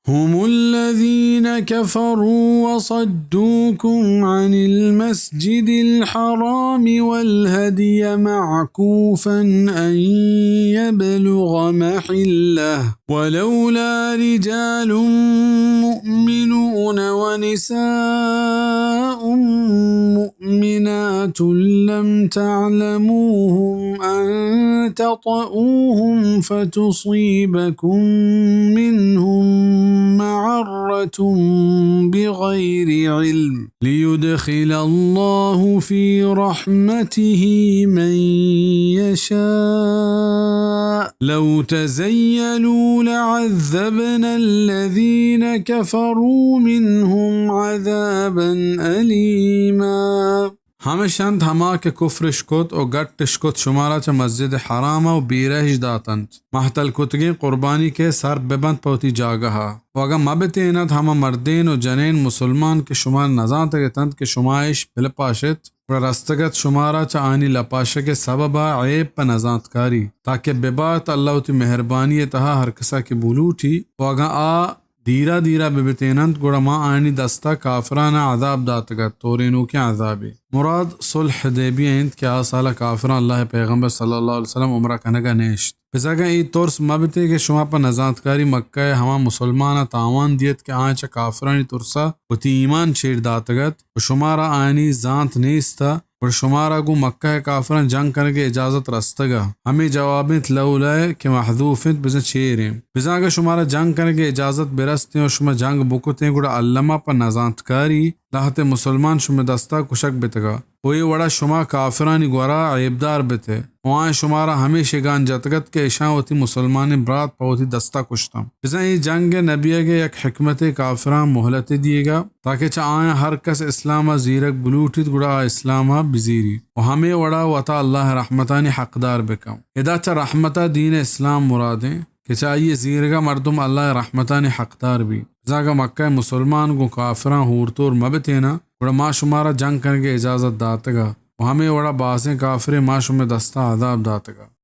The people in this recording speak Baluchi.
هم الذين كفروا وصدوكم عن المسجد الحرام والهدي معكوفا أن يبلغ محله، ولولا رجال مؤمنون ونساء مؤمنات لم تعلموهم أن تطئوهم فتصيبكم منهم معرة بغير علم ليدخل الله في رحمته من يشاء، لو تزيلوا لعذبنا الذين كفروا منهم عذابا أليما۔ ہمش انت ہما کہ کفرش کت و گٹش کت، شمارا چہ مسجد حرام و بیرہش داتنت، مہتل کتگیں قربانی کہ سر ببنت پہ وتی جاگہا۔ و اگاں مہ بتینت ہما مردین و جنین مسلمان کہ شما نزانتگ اتنت کہ شما اش بلپاشت، گڑا رستگ ات شمارا چہ آنی لپاشگ ء سبب ء عیب پہ نزانتکاری، تاکہ ببات اللہ وتی مہربانی ء تہا ہر کسا کہ بلوٹی، و اگاں آ دیرا دیرا ببتیننت، گڑا ما آنی دستا کافران ء عذاب داتگ ات، تورینوکیں عذابے۔ مراد صلح حدیبیہ انت کہ آ سال ء کافران اللہ ء پیغمبر صلی اللہ علیہ وسلم عمرہ کنگ ء نیشت۔ بزاں اگاں اے ترس مہ بتے کہ شما پہ نزانتکاری مکہ ء ہما مسلماناں تاوان دیت کہ آیاں چہ کافرانی ترسا وتی ایمان چیر داتگ ات و شمارا آیانی زانت نیست ء، گڑا شمارا گوں مکہ ء کافراں جنگ کنگ ء اجازت رستگ ء؟ ہمے جواب انت لولا ء کہ محذوف انت، بزاں چیر انت۔ بزاں اگاں شمارا جنگ کنگ ء اجازت برستیں و شما جنگ بکتیں، گڑا الما پہ نزانتکاری لہتے مسلمان شمئے دستا کشگ بتگ ات۔ و اے وڑا شما کافرانی گورا عیبدار بتے و آیاں شمارا ہمے شگان جتگ ات کہ اشاں وتی مسلمانیں برات پہ وتی دستا کشتاں۔ بزاں اے جنگ ء نبیگ ء یک حکمتے کافراں مہلتے دیگ ء، تاکہ چہ آیاں ہر کس اسلام ء زیرگ بلوٹیت، گڑا آ اسلام ء بزیریت و ہمے وڑا وتا اللہ ء رحمتانی حقدار بکن۔ ادا چہ رحمت ء دین اسلام مرادیں۔ کہ چہ آئی ء زیرگا مردم اللہ ء رحمتانی حقدار بی۔ بزاں اگاں مکہ ء مسلمان گوں کافراں ہورتور مہ بتیناں، گڑا ما شمارا جنگ کنگ ء اجازت داتگ ء و ہمے وڑا بازیں کافرے ما شمئے دستا عذاب داتگ ء۔